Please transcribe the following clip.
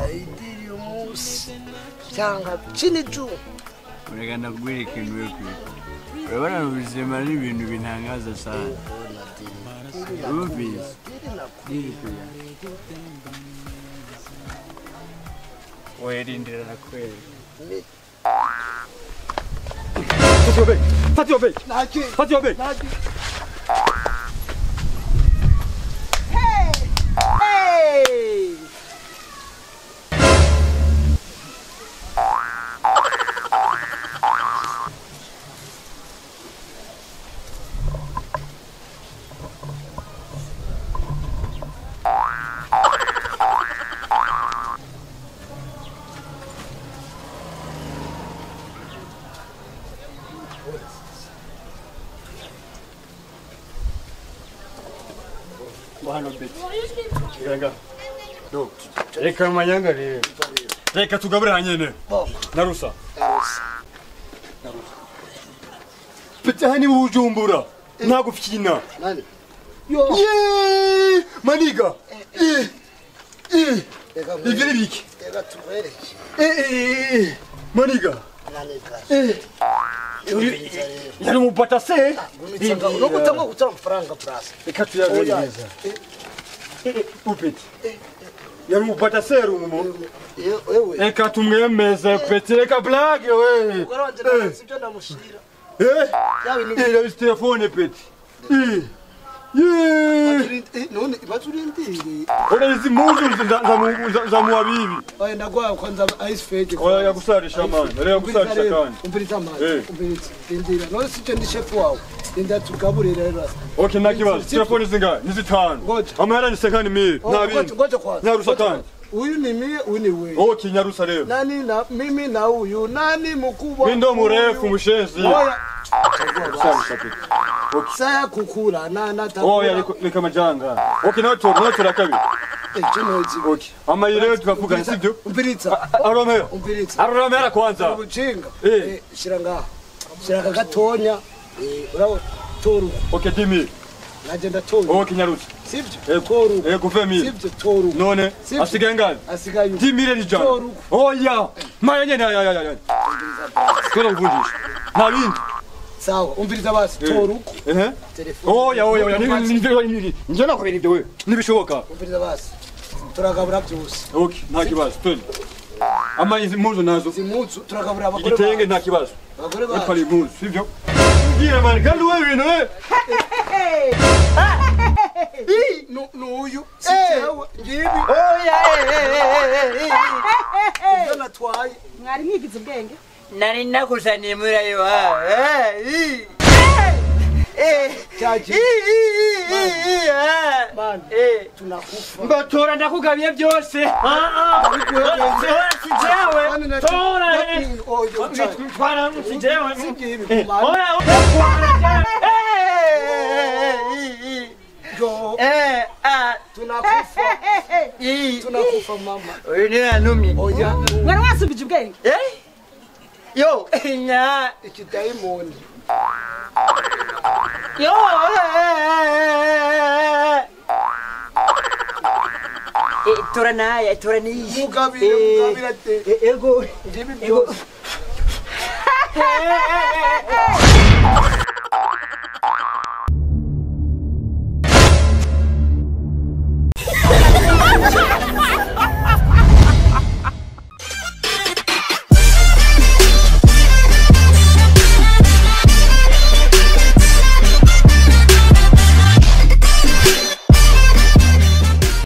Idiri umunsi cyangwa chini juu. Reka ndakubwira ikintu we kwita. Urabona mu buzima ni ibintu bintangaza sana. Urumvise? Diri kuya. Werindira nakwereka. Fata iyo begi. Fata iyo begi. Hey! Hey! Reka manyanga rero. Reka tugabure hanyene. Narusa. Pete hani Bujumbura. Nagufyina. Nani? Yo. Ye! Maniga. Ivyo ni biki? Reka tubereke. Maniga. Maniga. Yari mu batase. No gutanga gutanga amafaranga brasa. Reka tuyabereze. Upeti. Yari mu batase rumu. Ewe. Reka tumwemeze peti reka blague we. Umugore wanje ntabwo ibyo ndamushira. Eh? Telefone peti. Ye! None baturindire. Ora izi mpuzu za muwabibi. Oya ndagwaye kwanza ice fake. Oya yagusarisha man. Reka yagusarisha kandi. Umviriza man. Umviriza. Ndindira. None sicyo ndi chef wawe. Ndinda tugaburire rero. Okay nta kibazo. Telefone zingahe? Ni zitanu. Amahera ni 50,000. Nta bindi. Ngoja kwanza. Nyarusa kandi. Huyu ni mie, huyu ni wewe. Okay nyarusa rero. Nani na mimi na huyu nani mkubwa? Mimi ndo mrefu mshenzi. Oya. Sarisha peti. Okay. Saya kukura na natakura. Oya reka majanga. Okay natora kabiri. Okay. Amayire tukavuga sibyo? Umviriza. Aromera. Umviriza. Aromera kwanza. Ubujinga. Shira ngaha. Shira gatonya. Urabo toru. Okay dimi. Naje ndatora. Okay nyarusa. Sibyo? Toru. Guvemi. Sibyo toru. None asigaye ngapi? Asigaye. Dimire ni jana. Oya. Maya nyene ya. Twende kuvunjisha. Nta bindi. Sawa, umviriza basi toruko. Telefone. Oya oya nje nakubera ibyo wewe. Nibishoboka. Umviriza basi. Turagabura byose. Okay, nta kibazo. Twende. Ama izi mpuzu nazo. Izi mpuzu turagabura abagore. Igitenge nta kibazo. Abagore bacu. Ipari impuzu, sivyo? Ngira man, kandi wewe ibintu we. Nuyu. Sijewe ngibi. Oya Ibyo natwaye. Mwari mwigize ubwenge. Nari nakuzaniye murayo wa. Man, tunakufa. Ngotora ndakugabiye byose. Tora sijewe. Tora. Twara sijewe. Ora Tunakufa. Tunakufa mama. Uyu ni anumi. Oya. Mwari wasubije ubwenge. Yo, nya ikidayimoni. Yo. Tora naya, tora niyi. Mugabire, mugabire ate. Ego. Ngibi byose.